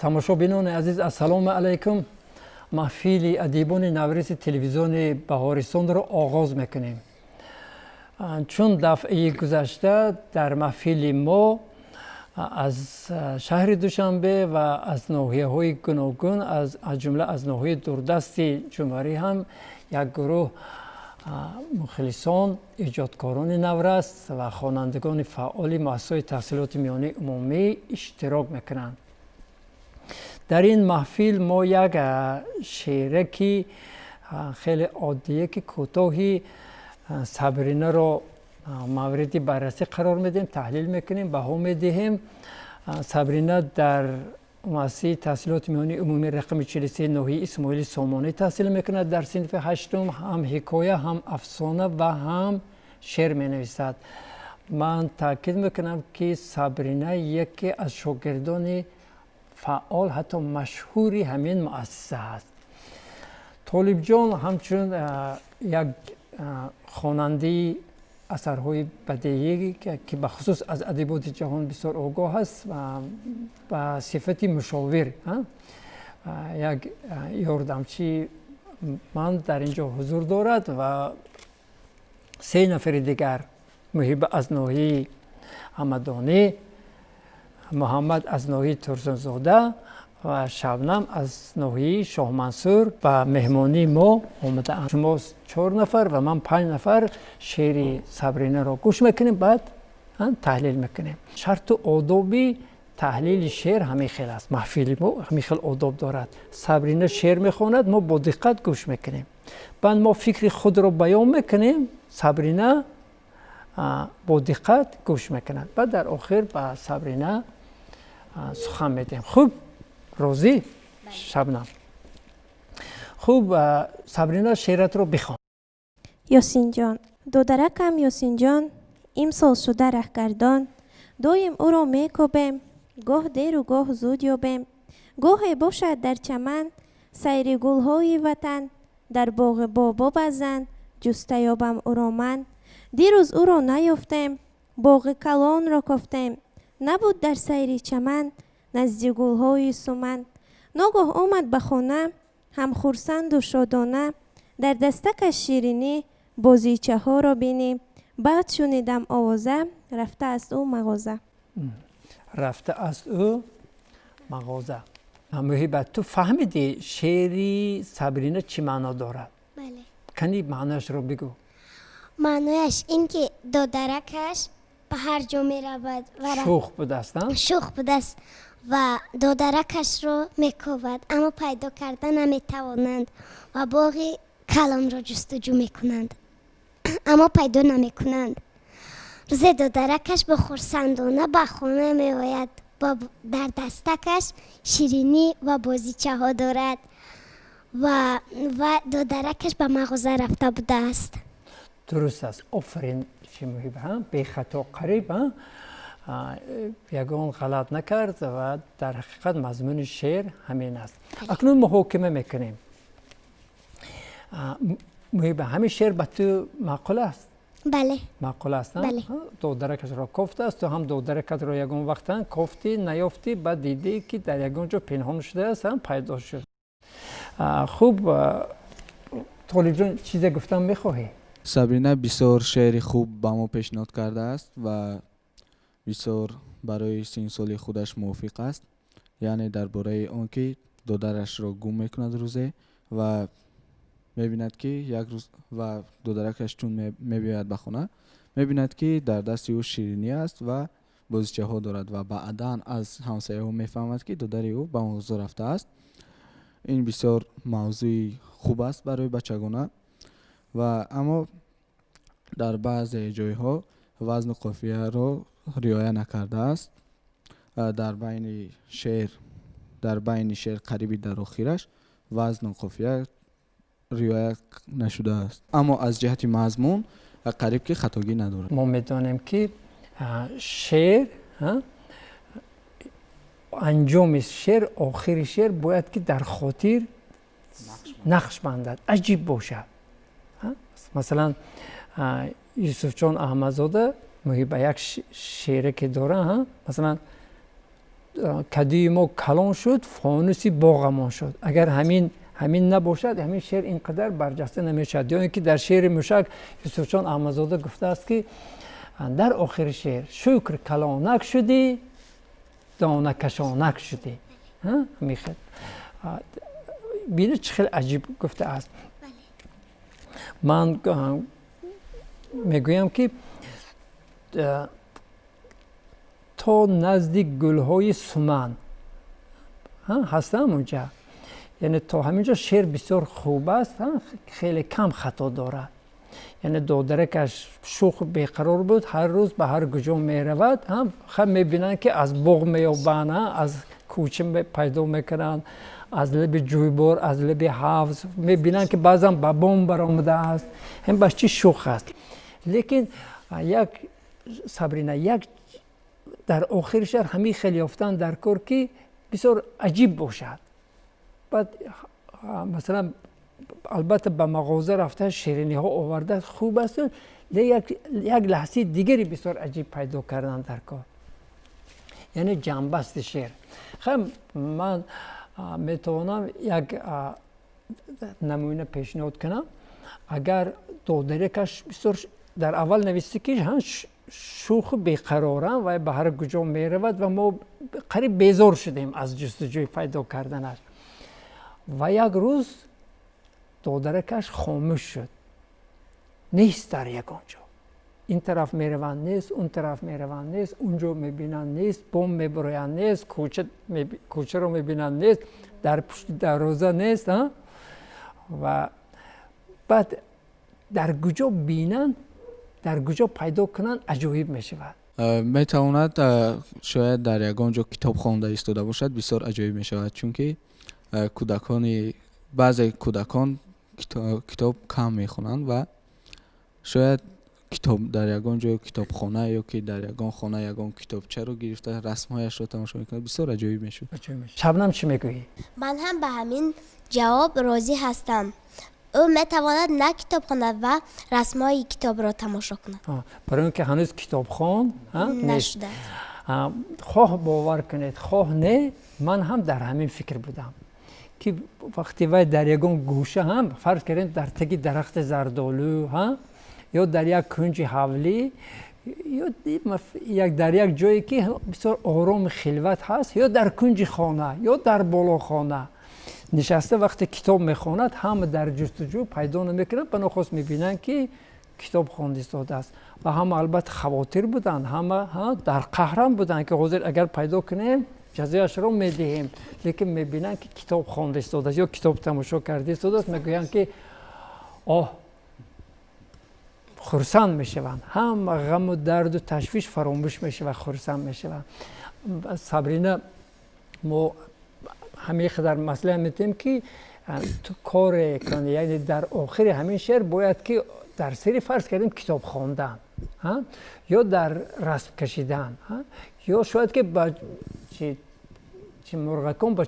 Тамошобинони азиз, ассалому алайкум. Маҳфили адибони навриси телевизиони Баҳористонро оғоз мекунем. Чун дафъаи гузашта дар маҳфили мо аз шаҳри Душанбе ва аз ноҳияҳои гуногун, аз ҷумла аз ноҳияи дурдасти ҷумҳурӣ ҳам як гурӯҳ мухлисон, эҷодкорони наврас ва хонандагони фаъоли муассисаҳои таҳсилоти миёнаи умумӣ иштирок мекунанд. Дар ин маҳфил мо як шеъраки хеле оддие, ки кӯтоҳи Сабринаро мавриди баррасӣ қарор медиҳем, таҳлил мекунем, баҳо медиҳем. Сабрина дар муассисаи таҳсилоти миёнаи умумӣ рақами 43 ноҳияи Исмоили Сомонӣ таҳсил мекунад. Дар синфи ҳаштум ҳам ҳикоя, ҳам афсона ва ҳам шеър менависад. Ман таъкид мекунам, ки Сабрина яке аз шогирдони фаъол, ҳатто машҳури ҳамин муассиса аст. Толибҷон ҳамчун як хонандаи асарҳои бадеӣ, ки бахусус аз адабиёти ҷаҳон бисёр огоҳ аст, ба сифати мушовир, як ёрдамчии ман дар ин ҷо ҳузур дорад ва се нафари дигар: Муҳиба аз ноҳияи Ҳамадонӣ, Муҳаммад аз ноҳияи Турсунзода ва Шабнам аз ноҳияи Шоҳмансур ба меҳмонии мо омадаанд. Шумо чор нафар ва ман панҷ нафар шеъри Сабринаро гӯш мекунем, баъд таҳлил мекунем. Шарту одоби таҳлили шеър ҳамин хел аст. Маҳфили мо ҳамин хел одоб дорад. Сабрина шеър мехонад, мо бо диққат гӯш мекунем, баъд мо фикри худро баён мекунем, Сабрина бо диққат гӯш мекунад, баъд дар охир ба Сабрина сухан медиҳем. Хуб, розӣ, Шабнам? Хуб, Сабрина, шеъратро бихон. Ёсинҷон. Додаракам Ёсинҷон имсол шуда раҳгардон. Доим ӯро мекобем, гоҳ деру гоҳ зуд ёбем. Гоҳе бошад дар чаман, сайри гулҳои ватан, дар боғи бобо баъзан ҷуста ёбам ӯро ман. Дирӯз ӯро наёфтем, боғи калонро кофтем. Набуд дар сайри чаман, назди гулҳои суман. Ногоҳ омад ба хона, ҳам хурсанду шодона, дар дастакаш ширинӣ, бозичаҳоро бинӣ. Баъд шунидам овоза, рафтааст ӯ мағоза. Рафта аст ӯ мағоза. Муҳиба, ту фаҳмидӣ, шеъри Сабрина чӣ маъно дорад? Бале. Кани, маънояшро бигӯ. Маънояш ин ки додаракаш ба ҳар ҷо меравад ва шӯх будааст. Шӯх будааст ва додаракашро мекобад, аммо пайдо карда наметавонанд ва боғи калонро ҷустуҷӯ мекунанд, аммо пайдо намекунанд. Рӯзе додаракаш бо хурсандона ба хона меояд ва дар дастакаш ширинӣ ва бозичаҳо дорад ва додаракаш ба мағоза рафта будааст. Дуруст аст, офарин, Муҳиба, бехато, қариб ягон ғалат накард ва дар ҳақиқат мазмуни шеър ҳамин аст. Акнун муҳокима мекунем. Муҳиба, ҳамин шеър ба ту маъқул аст? Бале. Маъқул аст? Бале. Додаракашро кофтааст, ту ҳам додаракатро ягон вақт кофтӣ, наёфтӣ, баъд дидӣ, ки дар ягон ҷо пинҳон шудааст, пайдо шуд. Хуб, Толибҷон, чизе гуфтан мехоҳӣ? Сабрина бисёр шеъри хуб ба мо пешниҳод кардааст ва бисёр барои синну соли худаш мувофиқ аст, яъне дар бораи он ки додарашро гум мекунад рӯзе ва мебинад, ки як рӯз ва додаракаш чун мебиёяд ба хона, мебинад, ки дар дасти ӯ ширинӣ аст ва бозичаҳо дорад ва баъдан аз ҳамсояҳо мефаҳмад, ки додари ӯ ба мағоза рафтааст. Ин бисёр мавзӯи хуб аст барои бачагона ва аммо дар баъзе ҷойҳо вазну қофияро риоя накардааст. Дар байни шеър қариби дар охираш вазну қофия риоя нашудааст, аммо аз ҷиҳати мазмун қариб ки хатогӣ надорад. Мо медонем, ки шеър, анҷоми шеър, охири шеър бояд ки дар хотир нақш бандад, аҷиб бошад. Масалан, Юсуфҷон Аҳмадзода, Муҳиба, як шеъре ки дора, масалан, Кадии мо калон шуд, фонуси боғамон шуд. Агар ҳамин набошад, ҳамин шеър ин қадар барҷаста намешавад. Ё ин ки дар шеъри мушак Юсуфҷон Аҳмадзода гуфтааст, ки дар охири шеър шукр калонак шудӣ, донакашонак шудӣ. Бинед, чӣ хеле аҷиб гуфтааст. Ман мегӯям, ки то назди гулҳои суман ҳастам унҷа, яъне то ҳамин ҷо шеър бисёр хуб аст, хеле кам хато дорад. Яъне додаракаш шӯху беқарор буд, ҳар рӯз ба ҳар куҷо меравад, мебинанд, ки аз боғ меёбанд, аз кӯча пайдо мекунанд, аз лаби ҷӯйбор, аз лаби ҳавз мебинанд, ки баъзан ба бом баромадааст. Ҳам бас чӣ шӯх аст. Лекин як Сабрина, як дар охири шеър ҳамин хел ёфтан дар кор, ки бисёр аҷиб бошад. Баъд масалан, албатта, ба мағоза рафта шириниҳо оварда хуб аст, як лаҳзаи дигаре бисёр аҷиб пайдо кардан дар кор, яъне ҷамъбасти шеър. Хай, ман метавонам як намуна пешниҳод кунам. Агар додарекаш бисёр дар аввал нависӣ, ки шӯху беқарорам ва ба ҳар куҷо меравад ва мо қариб безор шудем аз ҷустуҷӯи пайдо карданаш, ва як рӯз додаракаш хомӯш шуд, нест дар ягон ҷо. Ин тараф мераванд, нест, он тараф мераванд, нест, унҷо мебинанд, нест, бом мебароянд, нест, кӯчаро мебинанд, нест, дар пушти дарвоза нест. Ва баъд дар куҷо бинанд, дар куҷо пайдо кунанд, аҷоиб мешавад. Метавонад, шояд дар ягон ҷо китоб хонда истода бошад, бисёр аҷоиб мешавад, чунки кӯдакони баъзе кӯдакон китоб кам мехонанд ва шояд китоб дар ягон ҷо, китобхона ё ки дар ягон хона ягон китобчаро гирифта, расмҳояшро тамошо мекунад, бисёр аҷоиб мешуд. Шабнам, чӣ мегӯӣ? Ман ҳам ба ҳамин ҷавоб розӣ ҳастам. Ӯ метавонад на китоб хонад ва расмҳои китобро тамошо кунад. Барои он ки ҳанӯз китобхон нест. Нашуда. Хоҳ бовар кунед, хоҳ не, ман ҳам дар ҳамин фикр будам, ки вақте вай дар ягон гӯша ҳам, фарз кардем, дар таги дарахти зардолу ё дар як кунҷи ҳавлӣ, ё дар як ҷое, ки бисёр орому хилват ҳаст, ё дар кунҷи хона, ё дар болохона нишаста, вақте китоб мехонад, ҳама дар ҷустуҷӯ пайдо намекунанд, ба нохост мебинанд, ки китоб хонда истодааст. Ва ҳама албатта хавотир буданд, ҳама дар қаҳрам буданд, ки ҳозир агар пайдо кунем, ҷазояшро медиҳем. Лекин мебинанд, ки китоб хонда истодааст ё китоб тамошо карда истодааст, мегӯянд, ки оҳ, хурсанд мешаванд, ҳама ғаму дарду ташвиш фаромӯш мешавад, хурсанд мешаванд. Сабрина, мо ҳамин қадар маслиҳат медиҳем, ки ту коре кунӣ, яъне дар охири ҳамин шеър бояд, ки дар сари, фарз кардем, китоб хондан ё дар расм кашидан, ё шояд ки ба чи мурғакон, ба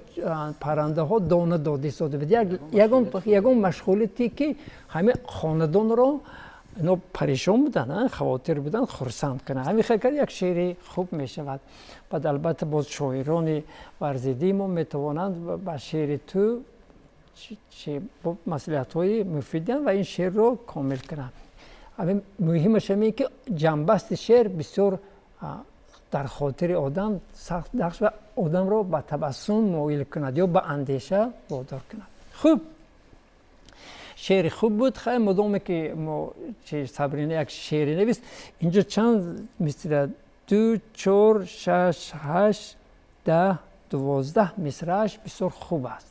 паррандаҳо дона дода истода буд, ягон машғулите, ки ҳамин хонадонро, ино парешон буданд, хавотир буданд, хурсанд кунанд. Ҳамин хел кард, як шеъри хуб мешавад. Баъд албатта боз шоирони варзидии мо метавонанд ба шеъри ту маслиҳатҳои муфид диҳанд ва ин шеърро комил кунанд. Ҳамин муҳимаш ҳамин, ки ҷамъбасти шеър бисёр дар хотири одам сахт нақш ва одамро ба табассум моил кунад ё ба андеша водор кунад. Хуб, шеъри хуб буд. Хай, модоме ки мо Сабрина як шеъре навист, инҷо чанд мисра? Ду, чор, шаш, ҳашт, 10, 12 мисрааш бисёр хуб аст.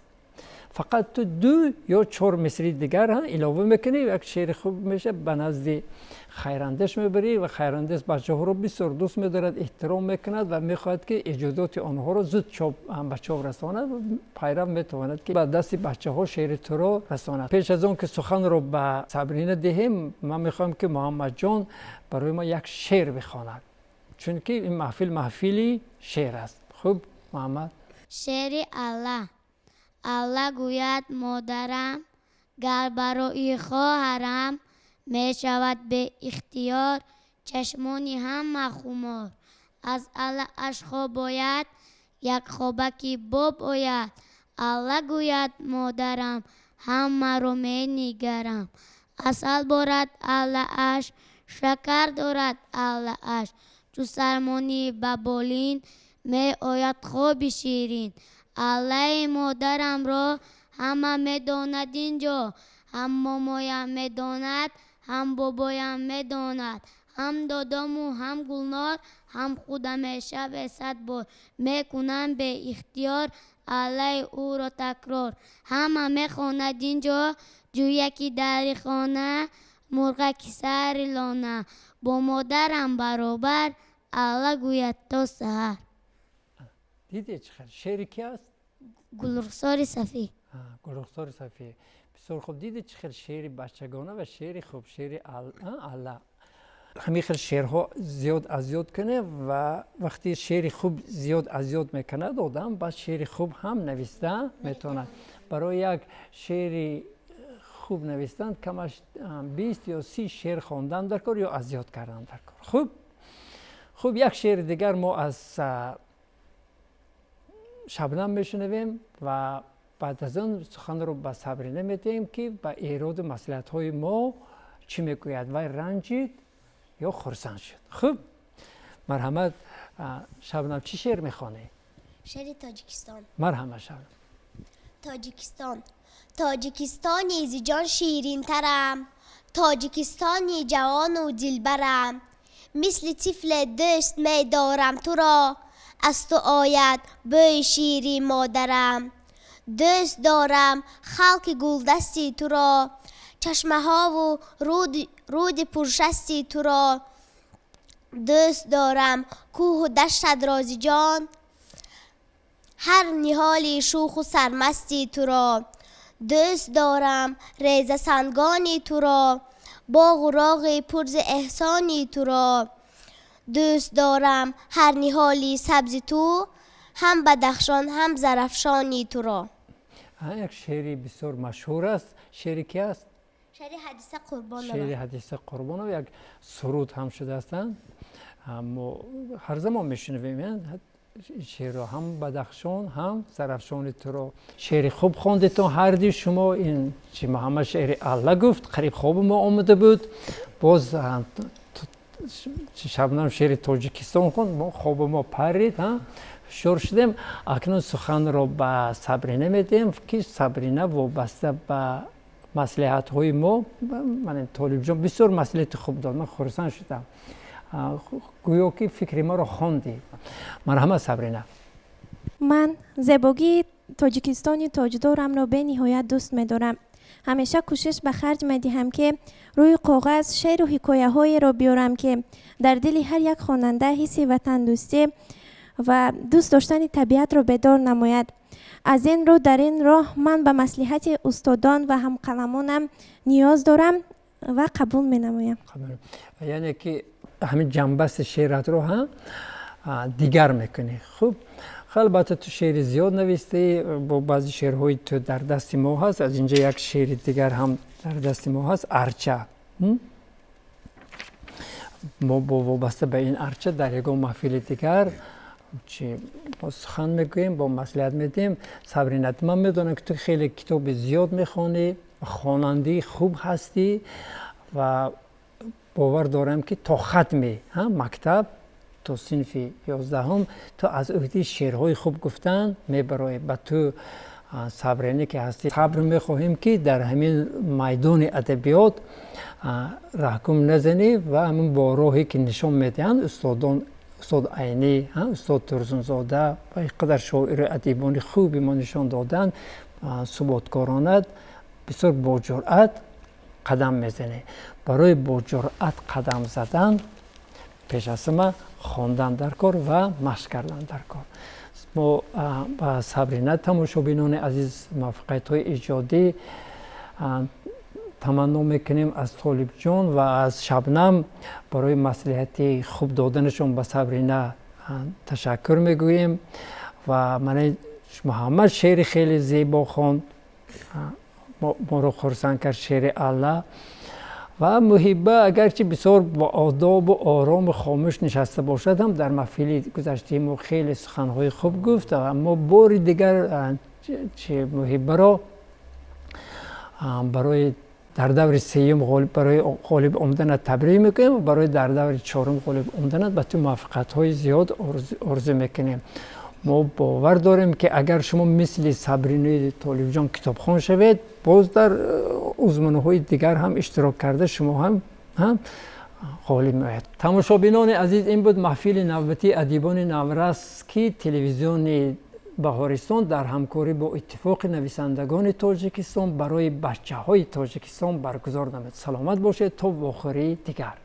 Фақат ту ду ё чор мисри дигар илова мекунӣ, як шеъри хуб мешавад. Ба назди Хайрандеш мебарӣ ва Хайрандеш бачаҳоро бисёр дӯст медорад, эҳтиром мекунад ва мехоҳад, ки эҷодоти онҳоро зуд ба чоп расонад. Пайрав метавонад, ки ба дасти бачаҳо шеъри туро расонад. Пеш аз он ки суханро ба Сабрина диҳем, ман мехоҳам, ки Муҳаммадҷон барои мо як шеър бихонад, чунки ин маҳфил маҳфили шеър аст. Хуб, Муҳаммад. Шеъри Аллаҳ. Аллаҳ гӯяд модарам, гар барои хоҳарам мешавадеихтиёр чашмони ҳама хумор. Аз Аллаҳ ашхо бояд. Як хобаки боб ояд, Алла гӯяд модарам, ҳамаро менигарам. Асал борад аллааш, шакар дорад аллааш. Чу сармонӣ ба болин, меояд хоби ширин. Аллаи модарамро ҳама медонад инҷо. Ҳам момоям медонад, ҳам бобоям медонад, ҳам додому ҳам Гулнор, ҳам худам шабе 100 бор мекунам беихтиёр аллаи ӯро такрор. Ҳама мехонад инҷо ҷӯяки дари хона, мурғаки сари лона. Бо модарам баробар Алла гӯяд то саҳар. Дидед, чӣ хел шеъри ки аст? Гулрухсори Сафӣ. Гулрухсори Сафӣ. Бисёр хуб. Дидед, чӣ хел шеъри бачагона ва шеъри хуб, шеъри Алла. Ҳамин хел шеърҳо зиёд аз ёд кунем ва вақте шеъри хуб зиёд аз ёд мекунад одам, баъд шеъри хуб ҳам нависта метавонад. Барои як шеъри хуб навистан камаш 20 ё 30 шеър хондан дар кор ё аз ёд кардан дар кор. Хуб, як шеъри дигар мо аз Шабнам мешунавем ва баъд аз он суханро ба Сабрина медиҳем, ки ба эроду маслиҳатҳои мо чӣ мегӯяд, вай ранҷид ё хурсанд шуд. Хуб, марҳамат, Шабнам, чӣ шеър мехонӣ? Шеъри Тоҷикистон. Марҳамат, Шабнам. Тоҷикистон. Тоҷикистони зи ҷон ширинтарам, Тоҷикистони ҷавону дилбарам. Мисли тифле дӯст медорам туро, аз ту ояд бӯи шири модарам. Дӯст дорам халқи гулдасти туро, чашмаҳову руди пуршасти туро. Дӯст дорам кӯҳу даштат рози ҷон, ҳар ниҳоли шуху сармасти туро. Дӯст дорам резасангони туро, боғу роғи пурзи эҳсони туро. Дӯст дорам ҳар ниҳоли сабзи ту, ҳам Бадахшон, ҳам Зарафшони туро. Як шеъри бисёр машҳур аст. Шеъри ки аст? Шеъри Ҳадиса Қурбонова. Шеъри Ҳадиса Қурбонова як суруд ҳам шудаастанд. Мо ҳар замон мешунавем шеърро, ҳам Бадахшон, ҳам Зарафшони туро. Шеъри хуб хондетон ҳарди шумо. Ин чи Муҳаммад шеъри Алла гуфт, қариб хоби мо омада буд. Боз Шабнам шеъри Тоҷикистон хонд, хоби мо парид, ҳушёр шудем. Акнун суханро ба Сабрина медиҳем, ки Сабрина вобаста ба маслиҳатҳои мо. Ман Толибҷон бисёр маслиҳати хуб дод, ман хурсанд шудам, гӯё ки фикри маро хондӣ. Марҳамат, Сабрина. Ман зебогии Тоҷикистони тоҷдорамро бениҳоят дӯст медорам. Ҳамеша кӯшиш ба харҷ медиҳам, ки рӯи коғаз шеъру ҳикояҳоеро биёрам, ки дар дили ҳар як хонанда ҳисси ватандӯстӣ ва дӯст доштани табиатро бедор намояд. Аз ин рӯ дар ин роҳ ман ба маслиҳати устодон ва ҳамқаламонам ниёз дорам ва қабул менамоям. Яъне ки ҳамин ҷанбасти шеъратро ҳам дигар мекунӣ. Хуб, албатта, ту шеъри зиёд навистӣ, бо баъзе шеърҳои ту дар дасти мо ҳаст. Аз инҷа як шеъри дигар ҳам дар дасти мо ҳаст, Арча. Мо бо вобаста ба ин арча дар ягон маҳфили дигар чи сухан мегӯем, бо маслиҳат медиҳем. Сабринат, ман медонам, ки ту хеле китоби зиёд мехонӣ, хонандаи хуб ҳастӣ ва бовар дорам, ки то хатми мактаб, то синфи 11-ум, ту аз ӯҳдаи шеърҳои хуб гуфтан мебароӣ. Ба ту, Сабрине ки ҳастӣ, сабр мехоҳем, ки дар ҳамин майдони адабиёт раҳгум назанӣ ва ҳамин бо роҳе ки нишон медиҳанд устодон, устод Айнӣ, устод Турсунзода ва ин қадар шоиру адибони хуби мо нишон доданд, суботкорона, бисёр боҷуръат қадам мезанӣ. Барои боҷуръат қадам задан пеш аз ҳама хондан дар кор ва машқ кардан дар кор. Мо ба Сабрина, тамошобинони азиз, муваффақиятҳои эҷодӣ таманно мекунем. Аз Толибҷон ва аз Шабнам барои маслиҳати хуб доданашон ба Сабрина ташаккур мегӯем. Ва мана Муҳаммад шеъри хеле зебо хонд, моро хурсанд кард, шеъри Алла. Ва Муҳибба агарчи бисёр бо одобу орому хомӯш нишаста бошад ҳам, дар маҳфили гузаштаи мо хеле суханҳои хуб гуфт. Аммо бори дигар Муҳиббаро барои дар даври сеюм барои ғолиб омданат табрик мекунем ва барои дар даври чорум ғолиб омданат ба ту муваффақиятҳои зиёд орзу мекунем. Мо бовар дорем, ки агар шумо мисли Сабринаи Толибҷон китобхон шавед, боз дар озмунҳои дигар ҳам иштирок карда, шумо ҳам ғолиб меояд. Тамошобинони азиз, ин буд маҳфили навбатии адибони наврас, ки телевизиони Баҳористон дар ҳамкорӣ бо Иттифоқи нависандагони Тоҷикистон барои бачаҳои Тоҷикистон баргузор намуд. Саломат бошед то вохӯрии дигар.